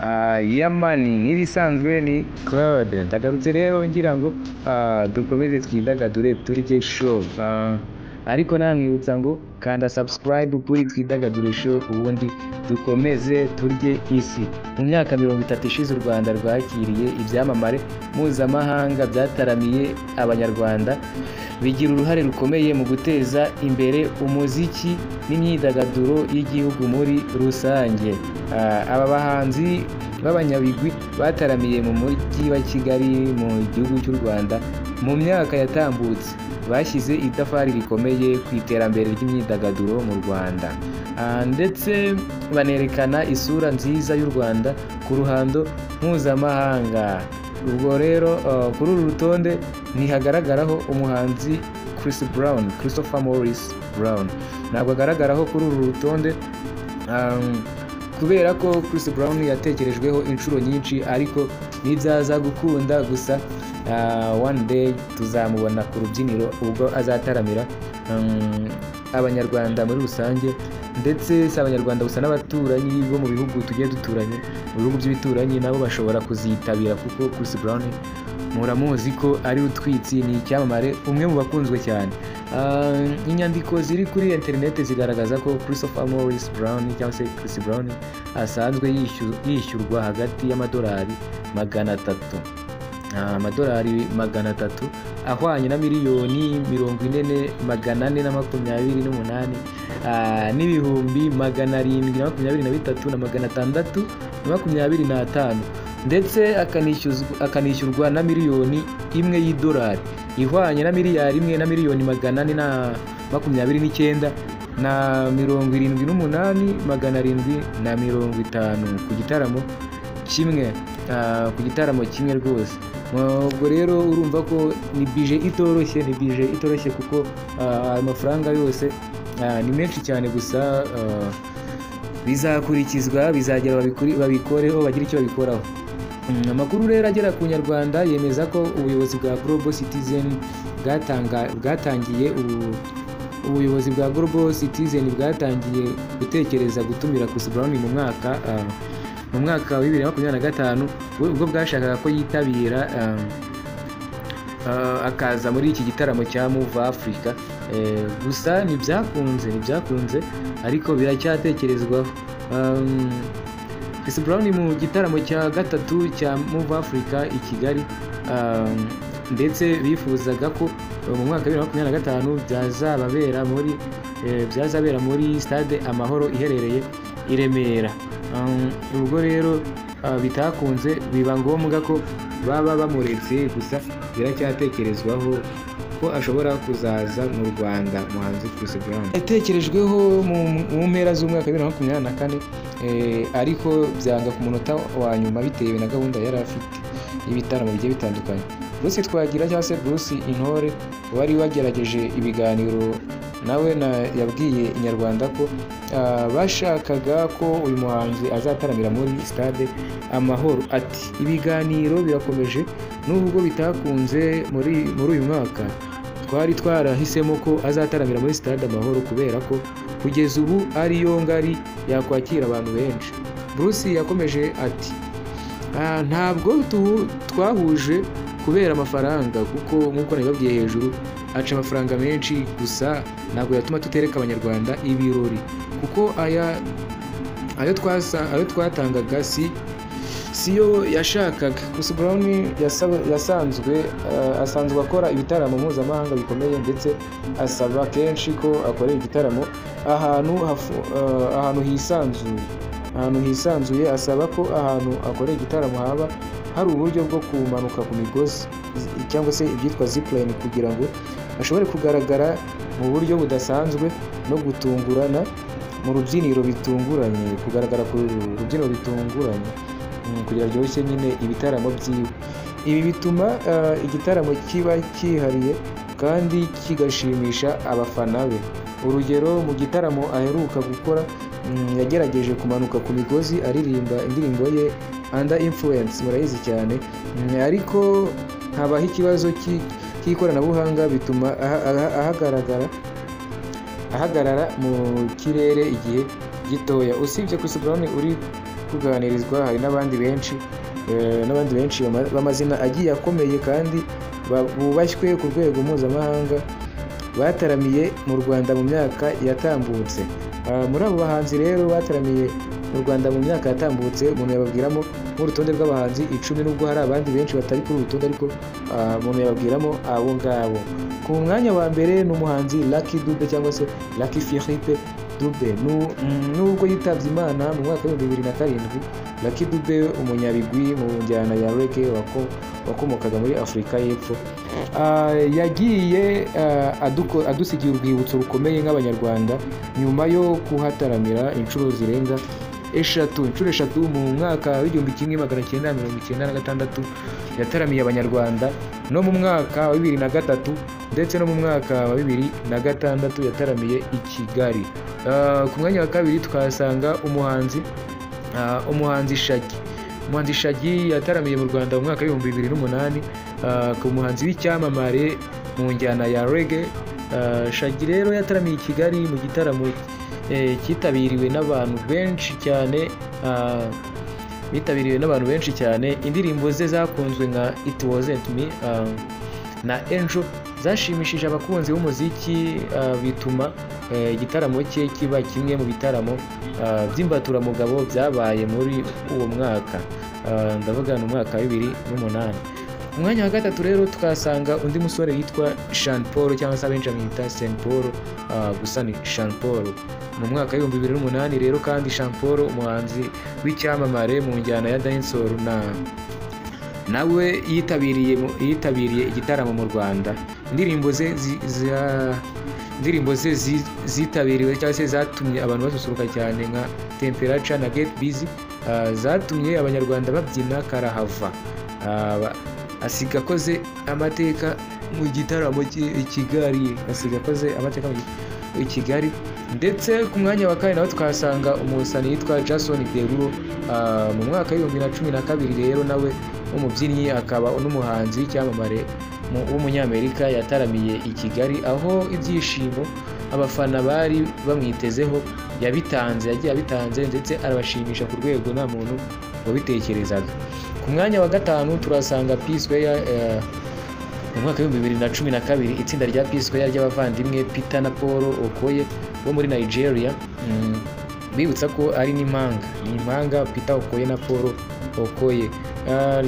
Yeah man, nk'ibisanzwe ni Claude. Ndagarutse rero ngira ngo dukomeze twidagadure, turye show. Ariko namwibutsa ngo kanda subscribe kuri Twidagadure Show, ubundi dukomeze turye isi. Mu myaka 30 ishize, u Rwanda rwakiriye ibyamamare mpuzamahanga byataramiye Abanyarwanda, bigira uruhare rukomeye mu guteza imbere umuziki n'imyidagaduro y'igihugu muri rusange. Aba bahanzi b'abanyabigwi bataramiye mu mujyi wa Kigali mu gihugu cy'u Rwanda mu myaka yatambutse, bashyize itafari rikomeye ku iterambere ry'imyidagaduro mu Rwanda, ndetse banerekana isura nziza y'u Rwanda ku ruhando mpuzamahanga. Ubwo rero kuri uru rutonde ntihagaragaraho umuhanzi Chris Brown, Christopher Morris Brown. Ntabwo agaragaraho kuri uru rutonde, kubera ko Chris Brown yatekerejweho inshuro nyinshi, ariko ntibyaza gukunda. Gusa one day tuzamubona ku rubyiniro ubwo azataramira Abanyarwanda muri rusange, ndetse si Abanyarwanda gusa, n'abaturanyi bo mu bihugu tugiye duturanye, mu bihugu by'ibituranyi nabo bashobora kuzitabira, kuko Chris Brown muramuzi ko ari utwitsi, ni icyamamare, umwe mu bakunzwe cyane. Inyandiko ziri kuri interineti zigaragaza ko Christopher Morris Brown cyangwa se Chris Brown asanzwe yishyurwa hagati y'amadolari 300, amadolari 300 ahwanye na miliyoni 40 428 n'ibihumbi 723 na 625, ndetse akanishyurwa na miliyoni 1 y'idolari ihwanye na miliyari 1 na miliyoni 429 na 78 750 ku gitaramo kimwe, ku gitaramo kimwe rwose. Ubwo rero urumva ko ni budget itoroshye, ni budget itoroshye, kuko ayo mafaranga yose ni menshi cyane. Gusa bizakurikizwa, bizagera babikoreho, bagire icyo babikoraho. Amakuru rero agera ku Nyarwanda yemeza ko ubuyobozi bwa Global Citizen bwatangiye ubuyobozi bwa Global Citizen bwatangiye gutekereza gutumira Chris Brown mu mwaka wa 2025, ubwo bwashakaga ko yitabira, akaza muri iki gitaramo cya Move Africa. Gusa ntibyakunze, ariko biracyatekerezwaho. Chris Brown mu gitaramo cya gatatu cya Move Africa i Kigali, ndetse bifuzaga ko mu mwaka wa 2025 byazabera muri Stade Amahoro iherereye i Remera. Ubwo rero bitakunze, biba ngombwa ko baba bamuretse. Gusa biracyatekerezwaho ko ashobora kuzaza mu Rwanda, umuhanzi Chris Brown. Yatekerejweho mu mpera z'umwaka wa 2024, ariko byanga ku munota wa nyuma bitewe na gahunda yari afite y'ibitaramo bigiye bitandukanye. Bruce Twagira cyangwa se Bruce Intore wari wagerageje ibiganiro nawe na yabwiye Inyarwanda ko bashakaga ko uyu muhanzi azataramira muri Stade Amahoro. Ati: "Ibiganiro birakomeje nubwo bitakunze muri uyu mwaka. Twari twarahisemo ko azataramira muri Stade Amahoro kubera ko kugeza ubu ariyo ngari yakwakira abantu benshi." Bruce yakomeje ati: "Ntabwo twahuje kubera amafaranga, kuko nk'uko nabibabwiye hejuru aca amafaranga menshi. Gusa ntabwo yatuma tutereka Abanyarwanda ibirori, kuko aya ayo twatangaga si siyo yashakaga." Chris Brown asanzwe akora ibitaramo mpuzamahanga bikomeye, ndetse asaba kenshi ko akorera igitaramo ahantu hisanzuye, ahantu hisanzuye. Asaba ko ahantu akorera igitaramo haba hari uburyo bwo kumanuka ku migozi cyangwa se ibyitwa zipline, kugira ngo ashobore kugaragara mu buryo budasanzwe no gutungurana mu rubyiniro bitunguranye, kugaragara ku rubyiniro bitunguranye, kugira aryoshye nyine ibitaramo byiwe. Ibi bituma igitaramo kiba cyihariye kandi kigashimisha abafana be. Urugero, mu gitaramo aheruka gukora, yagerageje kumanuka ku migozi aririmba indirimbo ye Under Influence, murayizi cyane, ariko habaho ikibazo cy'ikoranabuhanga bituma ahagarara mu kirere igihe gitoya. Usibye Chris Brown uri kuganirizwa. Hari n'abandi benshi b'amazina agiye akomeye kandi bubashywe ku rwego mpuzamahanga bataramiye mu Rwanda mu myaka yatambutse. Muri abo bahanzi rero bataramiye mu Rwanda mu myaka yatambutse, umuntu yababwiramo nk'urutonde rw'abahanzi 10, nubwo hari abandi benshi batari kuri uru rutonde, ariko umuntu yababwiramo abo ngabo. Ku mwanya wa mbere ni umuhanzi Lucky Dube cyangwa se Lucky Philippe Dube. Nubwo yitabye Imana mu mwaka wa 2007, Lucky Dube umunyabigwi mu njyana ya reggae wakomokaga muri Afurika y'Epfo, yagiye adusigiye urwibutso rukomeye nk'Abanyarwanda nyuma yo kuhataramira inshuro zirenga eshatu. Inshuro eshatu mu mwaka w'1996 yataramiye Abanyarwanda, no mu mwaka wa 2003 ndetse no mu mwaka wa 2006 yataramiye i Kigali. Ku mwanya wa kabiri tukahasanga umuhanzi Shaggy. Umuhanzi Shaggy yataramiye mu Rwanda mu mwaka wa 2008, ku muhanzi w'icyamamare mu njyana ya reggae. Shaggy rero yataramiye i Kigali mu gitaramo cyitabiriwe n'abantu benshi cyane, bitabiriwe n'abantu benshi cyane. Indirimbo ze zakunzwe nka It Wasn't Me na Angel zashimishije abakunzi b'umuziki, bituma igitaramo cye kiba kimwe mu bitaramo by'imbaturamugabo byabaye muri uwo mwaka. Ndavuga ni umwaka wa 2008. Ku mwanya wa gatatu rero tukasanga undi musore witwa Sean Paul cyangwa se abenshi bamwita Sean Paul, gusa ni Sean Paul. Mu mwaka wa 2008 rero kandi Sean Paul, umuhanzi w'icyamamare mu njyana ya dancehall, nawe yitabiriye igitaramo mu Rwanda. Indirimbo ze zitabiriwe cyangwa se zatumye abantu basusuruka cyane nka Temperature na Get Busy, zatumye Abanyarwanda babyina karahava. Asiga akoze amateka mu gitaramo i Kigali, asiga akoze amateka i Kigali. Ndetse ku mwanya wa kane nawe tukahasanga umusani yitwa Jason Derulo. Mu mwaka wa 2012 rero nawe umubyinnyi akaba n'umuhanzi w'icyamamare w'umunyamerika yataramiye i Kigali, aho ibyishimo abafana bari bamwitezeho yabitanze, yagiye abitanze ndetse arabashimisha ku rwego nta muntu wabitekerezaga. Ku mwanya wa gatanu turasanga P Square. Mu mwaka wa 2012 itsinda rya P Square ry'abavandimwe Peter na Paul Okoye bo muri Nigeria, bibutsa ko ari n'impanga, ni impanga Peter Okoye na Paul Okoye.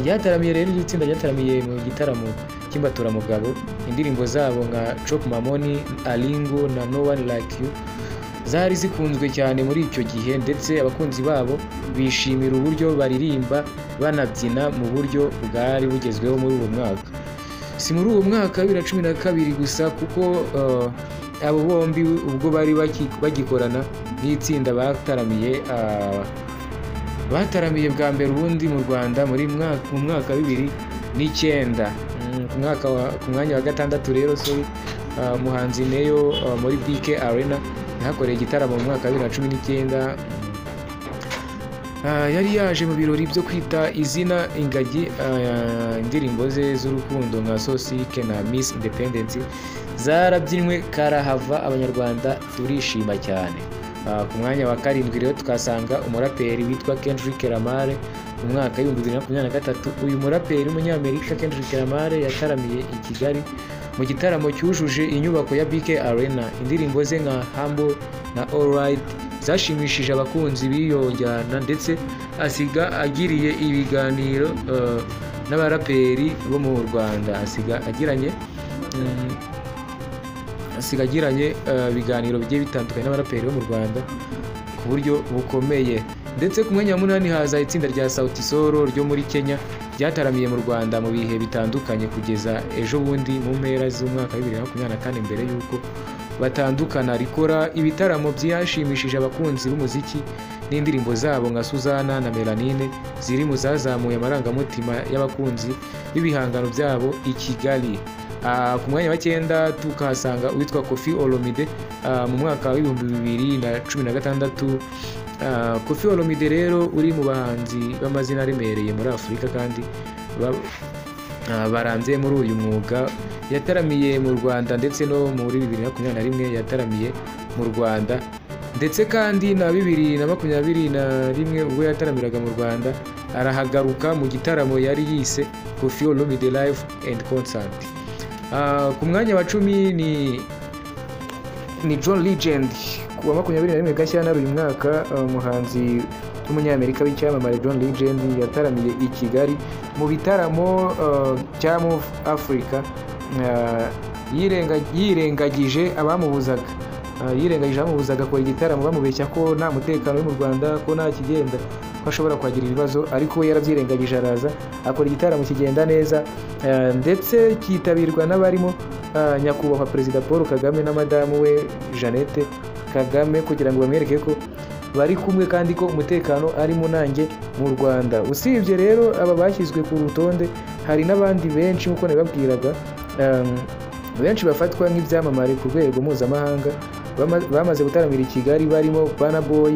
Ryataramiye rero, iri tsinda ryataramiye mu gitaramo cy'imbaturamugabo. Indirimbo zabo nka Chop Mamoni, Alingo na No One Like You zari zikunzwe cyane muri icyo gihe, ndetse abakunzi babo bishimira uburyo baririmba banabyina mu buryo bwari bugezweho muri uwo mwaka. Si muri uwo mwaka wa 2012 gusa, kuko abo bombi ubwo bari bagikorana nk'itsinda bataramiye bwa mbere ubundi mu Rwanda mu mwaka wa 2009. Ku mwanya wa gatandatu rero umuhanzi Neo muri BK Arena yahakoreye igitaramo mu mwaka wa 2019. Yari yaje mu birori byo kwita izina ingagi. Indirimbo ze z'urukundo nka Sosike na Miss Independence zarabyinwe karahava, Abanyarwanda turishima cyane. Ku mwanya wa karindwi rero tukasanga umuraperi witwa Kendrick Lamar. Mu mwaka wa 2023 uyu muraperi w'umunyamerika Kendrick Lamar yataramiye i Kigali mu gitaramo cyujuje inyubako ya BK Arena. Indirimbo ze nka Humble na All Right zashimishije abakunzi b'iyo njyana, ndetse asiga agiriye ibiganiro n'abaraperi bo mu Rwanda, asiga agiranye ibiganiro bigiye bitandukanye n'abaraperi bo mu Rwanda ku buryo bukomeye. Ndetse ku mwanya wa munani haza itsinda rya Sauti Sol ryo muri Kenya ryataramiye mu Rwanda mu bihe bitandukanye kugeza ejo bundi mu mpera z'umwaka wa 2024 mbere y'uko batandukana, rikora ibitaramo byashimishije abakunzi b'umuziki n'indirimbo zabo nka Suzana na Melanine ziri mu zazamuye amarangamutima y'abakunzi b'ibihangano byabo i Kigali. Ku mwanya wa cyenda tukahasanga uwitwa Koffi Olomide. Mu mwaka wa 2016 Koffi Olomide rero uri mu bahanzi b'amazina aremereye muri Afurika kandi barambye muri uyu mwuga, yataramiye mu Rwanda ndetse no muri 2021 yataramiye mu Rwanda Ndetse kandi na 2021 ubwo yataramiraga mu Rwanda, arahagaruka mu gitaramo yari yise Koffi Olomide Live and Concert. Ku mwanya wa 10 ni John Legend. Ku wa 21 Gashyantare uyu mwaka, umuhanzi w'umunyamerika w'icyamamare John Legend yataramiye i Kigali mu bitaramo cya Move Africa, yirengagije abamubuzaga, akora igitaramo bamubeshya ko nta mutekano uri mu Rwanda, ko nta kigenda, ko ashobora kuhagira ibibazo, ariko we yarabyirengagije araza akora igitaramo kigenda neza, ndetse cyitabirwa n'abarimo nyakubahwa Perezida Paul Kagame na madamu we Jeannette Kagame, kugira ngo bamwereke ko bari kumwe kandi ko umutekano ari munange mu Rwanda. Usibye rero aba bashyizwe ku rutonde, hari n'abandi benshi nk'uko nabibabwiraga, benshi bafatwa nk'ibyamamare ku rwego mpuzamahanga bamaze gutaramira i Kigali, barimo Burna Boy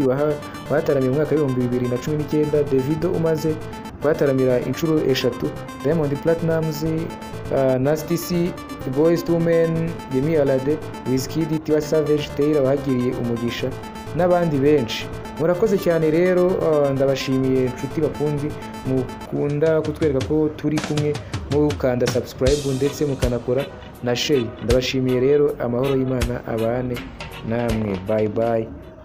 wahataramiye mu mwaka wa 2019, Davido umaze kuhataramira inshuro 3, Diamond Platnumz, Nasty C, Boyz II Men, Yemi Alade, Wizkid, Tiwa Savage, Taylor wahagiriye umugisha n'abandi benshi. Murakoze cyane rero, ndabashimiye inshuti bakunzi mukunda kutwereka ko turi kumwe, mukanda subscribe ndetse mukanakora na share. Ndabashimiye rero, amahoro y'Imana abane namwe. Bye bye.